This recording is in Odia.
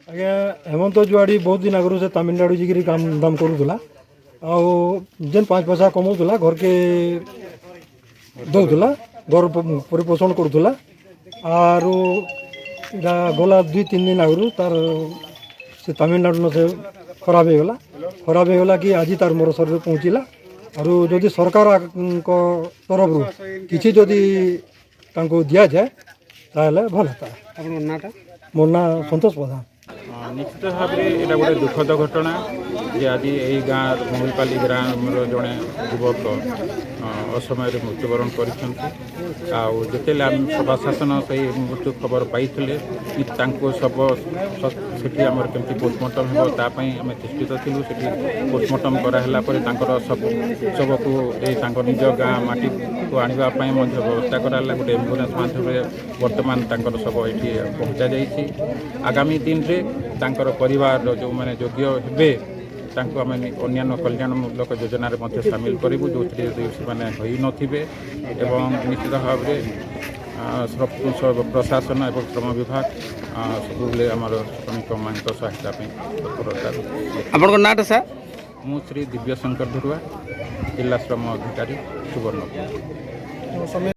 ଆଜ୍ଞା, ହେମନ୍ତ ଜୁଆଡ଼ି ବହୁତ ଦିନ ଆଗରୁ ସେ ତାମିଲନାଡ଼ୁ ଯାଇକିରି କାମ ଦାମ କରୁଥିଲା ଆଉ ଯେନ୍ 5 ପଇସା କମଉଥିଲା, ଘରକେ ଦଉଥିଲା, ଘର ପରିପୋଷଣ କରୁଥିଲା। ଆରୁ ଏଇଟା ଗଲା 2-3 ଦିନ ଆଗରୁ ତାର ସେ ତାମିଲନାଡ଼ୁ ସେ ଖରାପ ହେଇଗଲା। ଖରାପ ହେଇଗଲା କି ଆଜି ତାର ମର ଶରୀର ପହଞ୍ଚିଲା। ଆରୁ ଯଦି ସରକାରଙ୍କ ତରଫରୁ କିଛି ଯଦି ତାଙ୍କୁ ଦିଆଯାଏ, ତାହେଲେ ଭଲ ହେତା। ଆପଣଙ୍କ ନାଁଟା? ମୋ ନାଁ ସନ୍ତୋଷ ପ୍ରଧାନ। ନିଶ୍ଚିତ ଭାବରେ ଏଇଟା ଗୋଟେ ଦୁଃଖଦ ଘଟଣା ଯେ ଆଜି ଏଇ ଗାଁ ମହୁଲପାଲି ଗ୍ରାମର ଜଣେ ଯୁବକ ଅସମୟରେ ମୃତ୍ୟୁବରଣ କରିଛନ୍ତି। ଆଉ ଯେତେବେଳେ ଆମେ ପ୍ରଶାସନ ସେଇ ମୃତ୍ୟୁ ଖବର ପାଇଥିଲେ କି ତାଙ୍କୁ ଶବ ସେଠି ଆମର କେମିତି ପୋଷ୍ଟମର୍ଟମ୍ ହେବ, ତା ପାଇଁ ଆମେ ଚେଷ୍ଟିତ ଥିଲୁ। ସେଠି ପୋଷ୍ଟମର୍ଟମ୍ କରାହେଲା ପରେ ତାଙ୍କର ସବୁ ଶବକୁ ଏଇ ତାଙ୍କ ନିଜ ଗାଁ ମାଟିକୁ ଆଣିବା ପାଇଁ ମଧ୍ୟ ବ୍ୟବସ୍ଥା କରାହେଲା। ଗୋଟେ ଆମ୍ବୁଲାନ୍ସ ମାଧ୍ୟମରେ ବର୍ତ୍ତମାନ ତାଙ୍କର ଶବ ଏଠି ପହଞ୍ଚାଯାଇଛି। ଆଗାମୀ ଦିନରେ ତାଙ୍କର ପରିବାରର ଯେଉଁମାନେ ଯୋଗ୍ୟ ହେବେ, ତାଙ୍କୁ ଆମେ ଅନ୍ୟାନ୍ୟ କଲ୍ୟାଣମୂଳକ ଯୋଜନାରେ ମଧ୍ୟ ସାମିଲ କରିବୁ, ଯେଉଁଥିରେ ଯଦି ସେମାନେ ହୋଇନଥିବେ। ଏବଂ ନିଶ୍ଚିତ ଭାବରେ ପ୍ରଶାସନ ଏବଂ ଶ୍ରମ ବିଭାଗ ସବୁବେଳେ ଆମର ଶ୍ରମିକମାନଙ୍କ ସହାୟତା ପାଇଁ ତତ୍ପରତା। ଆପଣଙ୍କ ନାଁଟା ସାର୍? ମୁଁ ଶ୍ରୀ ଦିବ୍ୟଶଙ୍କର ଧରୁଆ, ଜିଲ୍ଲା ଶ୍ରମ ଅଧିକାରୀ, ସୁବର୍ଣ୍ଣପୁର।